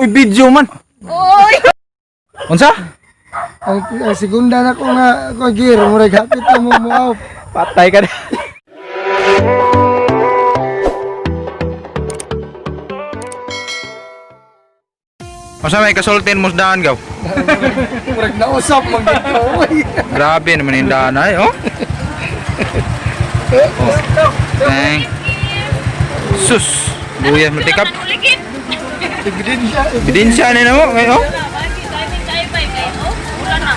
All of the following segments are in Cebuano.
Uy, video man. Oy! Unsa? Ang segunda na ko nga ako gear, murag hapit na mo mo off. Patay ka na. Unsa may kasultin mo sa daan gaw? Murag nausap man gid ko. Uy. Grabe naman yung daan ay, oh. Oh. Thank. Sus, luya mo tikap. Ulikin! Ebidensya. Ebidensya ni na mo ngayon, oh. Wala, timing tayo ba? Kayo, oh, wala na.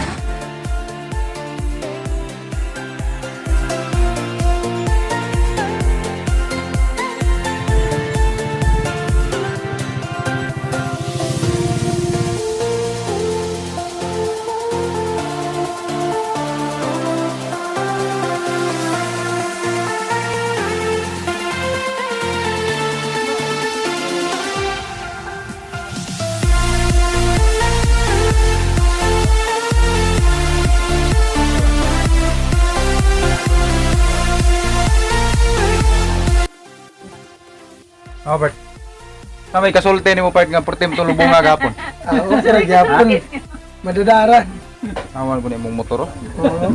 Robert. Sa may kasulti ni mo part nga portim tulubong nga gapon. Ah, okay ra gyapon. Madadaran. Awan ko na imong motor. Oh. Oo.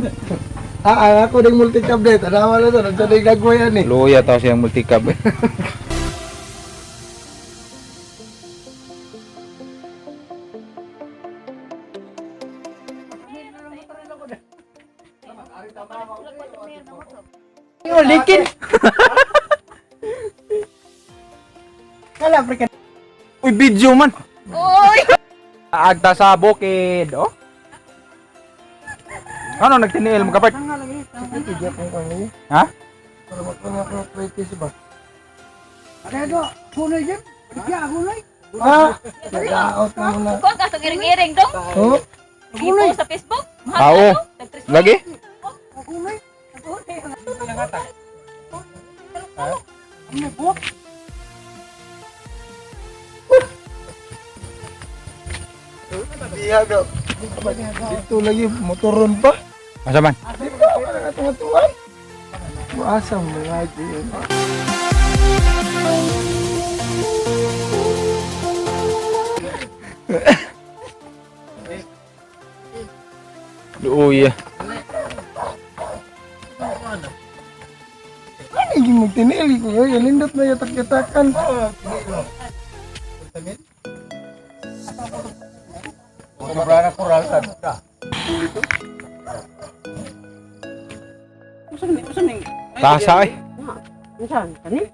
Ah, ako ding multi-cab dito. Tanawa na to, nagsaday gagwayan eh. Luya taw siyang multicab. Eh. Ulikin. Kala pre Uy, video man. Oy! Agta sa bukid, oh. Ano nagtiniil mo kapart? Hindi akong kami. Ha? Para makuha ko practice ba? Ah, nag-out na muna. Kuha ka sa iring-iring dong. Oh, Gipo sa Facebook. Mahal Ah, oo. kayo. Nagtris- Lagi? diha daw. Dito lagi motoron pa. Asa man? Di ba wala na tungatuan? Buasa mo lagi. Luya. Ano yung magtinili ko? Ay, lindot na yatak-yatakan. Tasa ay. Saan? Kani?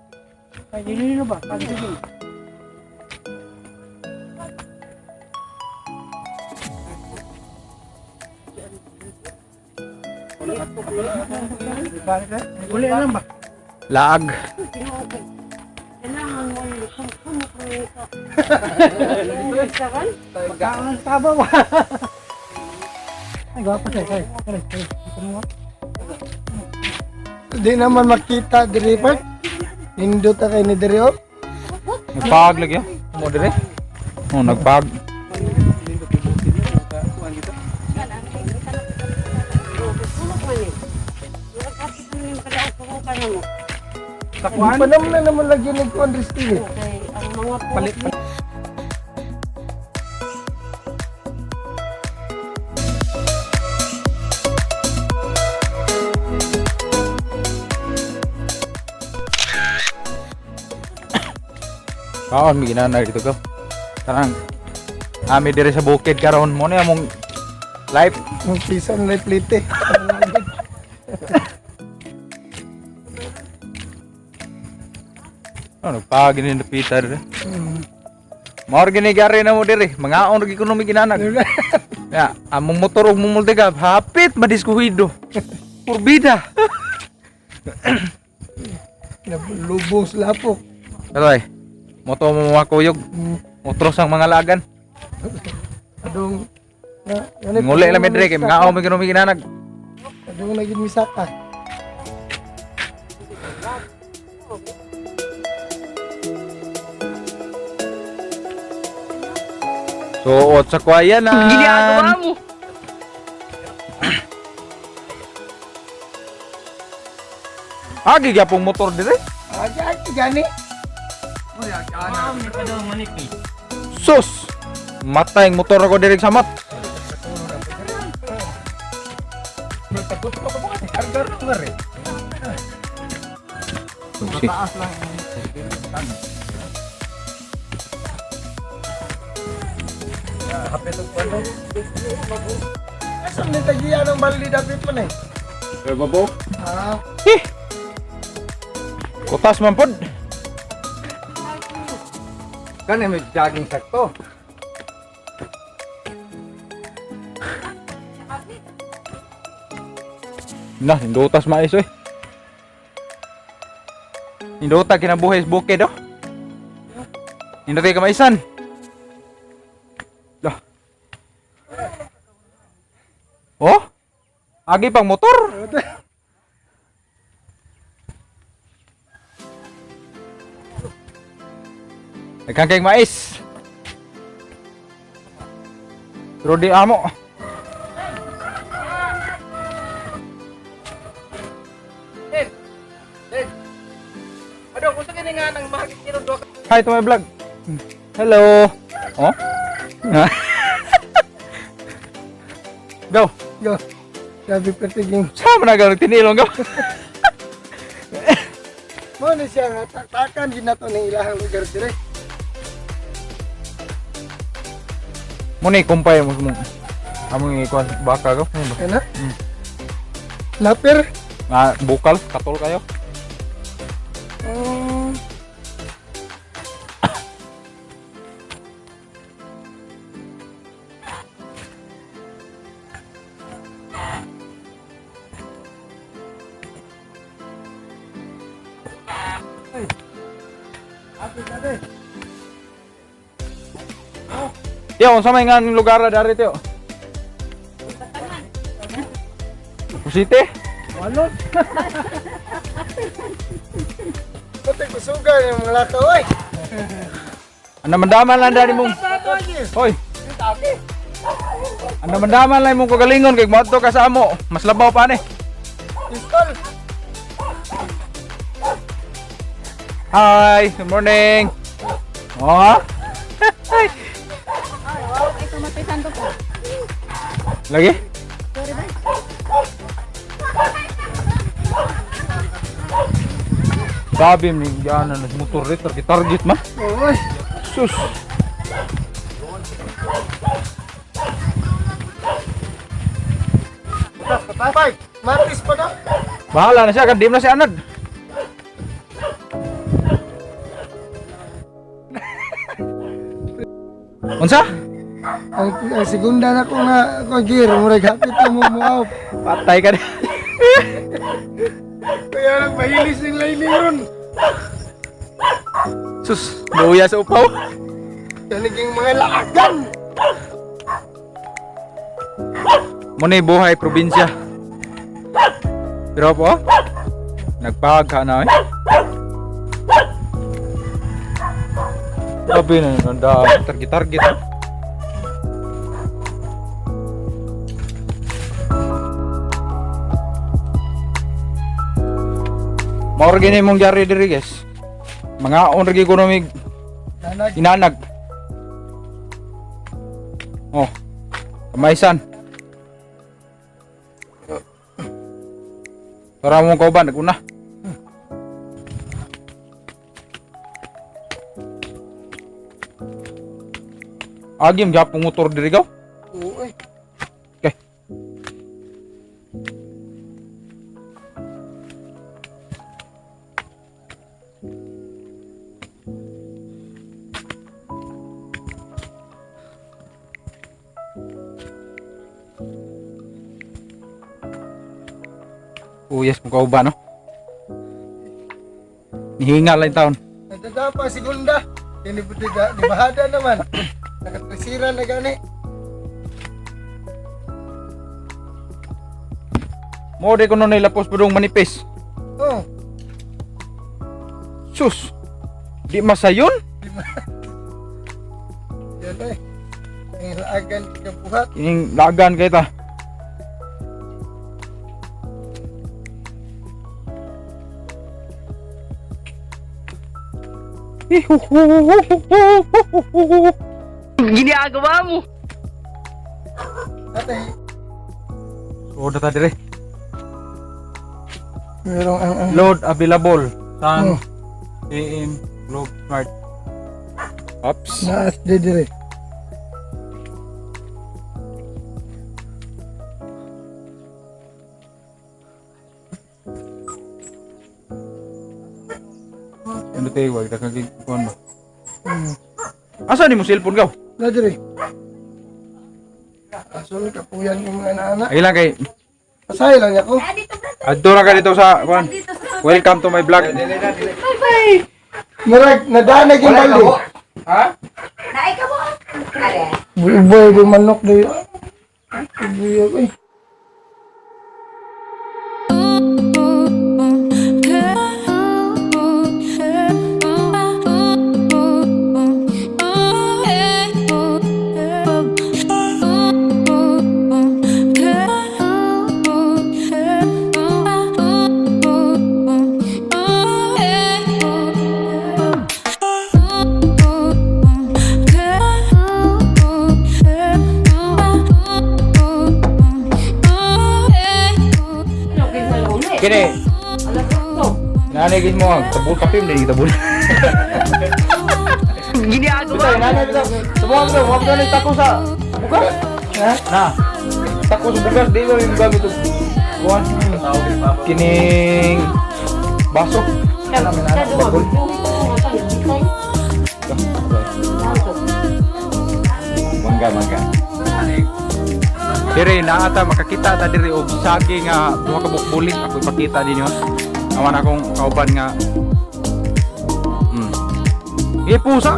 Laag. Kailangan mo yung sumsumok na ito. Di naman makita diri pa. Nindot na kay ni diri oh. Nagpag lagi oh. Mo dire. Oh, nagpag. Sulok man eh. Nakakapit mo yung kadaog ko ka na mo. Di pa naman na naman lagi nagkuhan diri eh. Okay, ang mga po. Kaon mi ginanay dito ko. Tarang. Ami dire sa bukid karon mo ni among life. Ang pisan na plite. Oh, nagpag ni napita dire. Maor gini gari na mo dire. Mangaon ra gid kuno mi ginanag. Ya, among motor ug mong multicab hapit madiskuhido. Purbida. Nabulubong sa lapok. Aray. Moto mo mga kuyog. Utros ang mga lagan. Adong na Nguli lang mi dire kay mangaon mi kuno mi ginanag. Adong naging misaka. Suot sa kwayanan. Ginagawa mo. Agi gyapong motor dire. Agi agi gani. Sus! Matay ang motor ako diri sa mat. Mataas lang. Asa ni tagiya ng baldi dapit man eh. Babo. Ah, Eh. Kutas man pod. Kani may jogging sakto. Na, hindutas mais oy. Hinduta kinabuhi sa bukid oh. Hindutay ka maisan. Lah. Oh? Agi pang motor. Daghan kayong mais. Pero di amo. Ano, kung sa kini nga nang makikiro do. Hi to my vlog. Hello. Oh? Go. Go. Grabe pertiging. Sama na gano'ng tinilong go. Mo ni siya nga taktakan gid nato ning ilahang lugar dire. Muna kumpay mo mo. Among ikuan baka go. Ano ba? Kana? Lapir. Ah, bukal, katol kayo. Tiyo, unsa may nga lugar na dari tiyo? City? Ano? Pati kusugan yung mga lakaw ay. Ano mandaman lang dari mong. Hoy. Ano mandaman lang mong kagalingon kay moadto ka sa amo. Mas labaw pa ni. Pistol. Hi, good morning. Oh. Ay, tumatay ko. Lagi? Sabi ni Diana na motor rito, target ma. Oy. Sus. Patay. Matis pa na. Bahala na siya, kandim na si Anad. Unsa? Ang segunda na ko nga ako gear murag hapit na mo mo out. Patay ka na. Kaya lang mahilis yung lining ron. Sus, luya sa upaw. Kaniging mga laagan. Muna buhay probinsya. Pero po, nagpagka na eh. Sabi na nanda target-target. Ah. Maor gini mong jari diri guys. Mga on ragi ko namig Nanag. inanag. Oh. Kamaisan. Para mong kauban naguna. Agim gyapon motor diri gaw. Uy. Okay. Oh yes, mukha uban no. Nihinga lang yung taon. Nagdada pa segunda. Kini buti da, di bahada naman. Nakatresira na gani. Mo di ko nun nilapos padung manipis. Oh. Sus. Di masayon? Yan ay. Ang laagan kabuhat. Kining lagan kay ta. Ginagawa mo. Atay. Order ta dire. Merong ang. Load available. San AM Globe Smart. Ops. Naas di dire. Ano tayo, wag ka kang kuan ba? Asa ni mo cellphone gaw? Na dire. Aso kapuyan yung mga anak. Ay lang kay Pasay lang ako. Adto ra ka dito sa kuan. Welcome to my vlog. Murag nadanag yung bali. Ha? Naay ka mo. Are. Buy buy manok di. Buy eh. Kini. Nanay gid mo ang tabul kape hindi tabul. Ginagawa mo. Nanay bitaw. Subukan ko, wag na tako sa bugas. Ha? Na. Tako sa bugas di ba yung gamit og kuan. Kining baso. Bagol. Mangga mangga. Dire naa ta makakita ta diri og saging nga duha ka bukbulik ako ipakita ninyo. Awan akong kauban nga. Ipusa.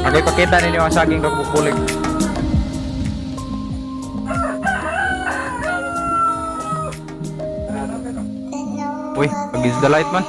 Ako ipakita ninyo ang saging nga bukbulik. Uy, against the light man.